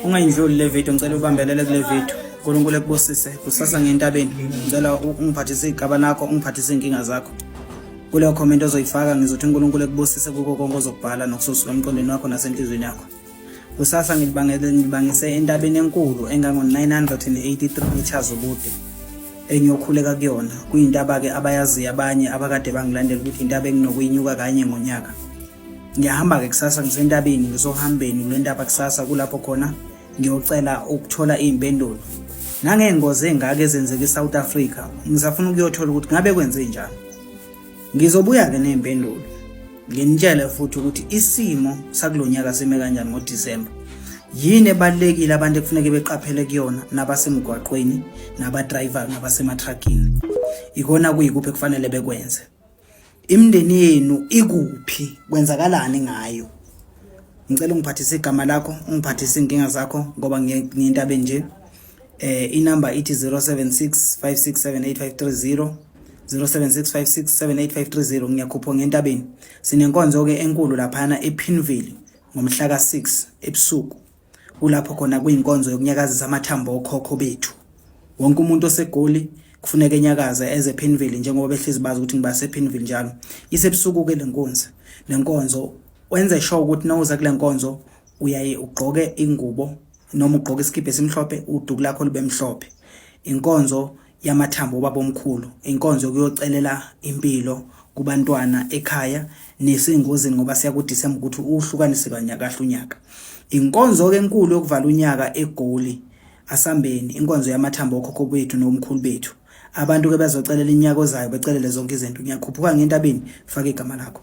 Ungayindluli le video, ngicela ubambelele kule video. uNkulunkulu ekubusise. Kusasa ngentabeni. Ngicela ungiphathise igaba lakho, ungiphathise inkinga zakho. Kuleyo comment ozoyifaka ngizothi uNkulunkulu ekubusise kuko konke ozokubhala nokususuka emqondweni wakho nasenhliziyweni yakho. Kusasa ngilibangele ngilibangise entabeni enkulu engango-983 meters ubude engiyokhuleka kuyona. Kuyintaba-ke abayaziyo abanye abakade bangilandela ukuthi intaba enginokuyinyuka kanye ngonyaka. Ngiyahamba-ke kusasa ngisentabeni ngisohambeni kule ntaba kusasa kulapho khona ngiyocela ukuthola iy'mpendulo nangey'ngozi ey'ngaka ezenzeka e-South Africa. Ngisafuna ukuyothola ukuthi ngabe kwenze njani. Ngizobuya-ke ney'mpendulo nginitshele futhi ukuthi isimo sakulo nyaka sime kanjani ngoDisemba. Yini ebalulekile abantu ekufuneke beqaphele kuyona nabasemgwaqweni nabadrayivayo nabasematrakini. Ikona kuyikuphi ekufanele bekwenze. Imindeni yenu ikuphi? Kwenzakalani ngayo? Ngicela ungiphathise igama lakho, ungiphathise inkinga zakho ngoba ngiyentabeni nje. Inamba ithi 076 5678530 0765678530 ngiyakhuphuka ngentabeni. Sinenkonzo ke enkulu laphana ePinville ngomhla ka6 ebusuku. Kulapho khona kuyinkonzo yokunyakazisa amathambo okhokho bethu. Wonke umuntu oseGoli kufuneka enyakaze eze Pinville njengoba behlezi bazi ukuthi ngibase Pinville njalo. Isebusuku ke lenkonzo. Lenkonzo wenze sure ukuthi nawuza kule nkonzo uyaye ugqoke ingubo noma ugqoke isikibha esimhlophe uduku lakho libe mhlophe. Inkonzo yamathambo obabomkhulu, inkonzo yokuyocelela impilo kubantwana ekhaya nesengozini ngoba siya kuDisemba ukuthi uhlukanise kanye kahle unyaka. Inkonzo ke enkulu yokuvala unyaka eGoli asambeni, inkonzo yamathambo okhokho bethu nomkhulu bethu. Abantu ke bezocelela inyaka ozayo becelele zonke izinto. Ngiyakhuphuka ngentabeni, faka igama lakho.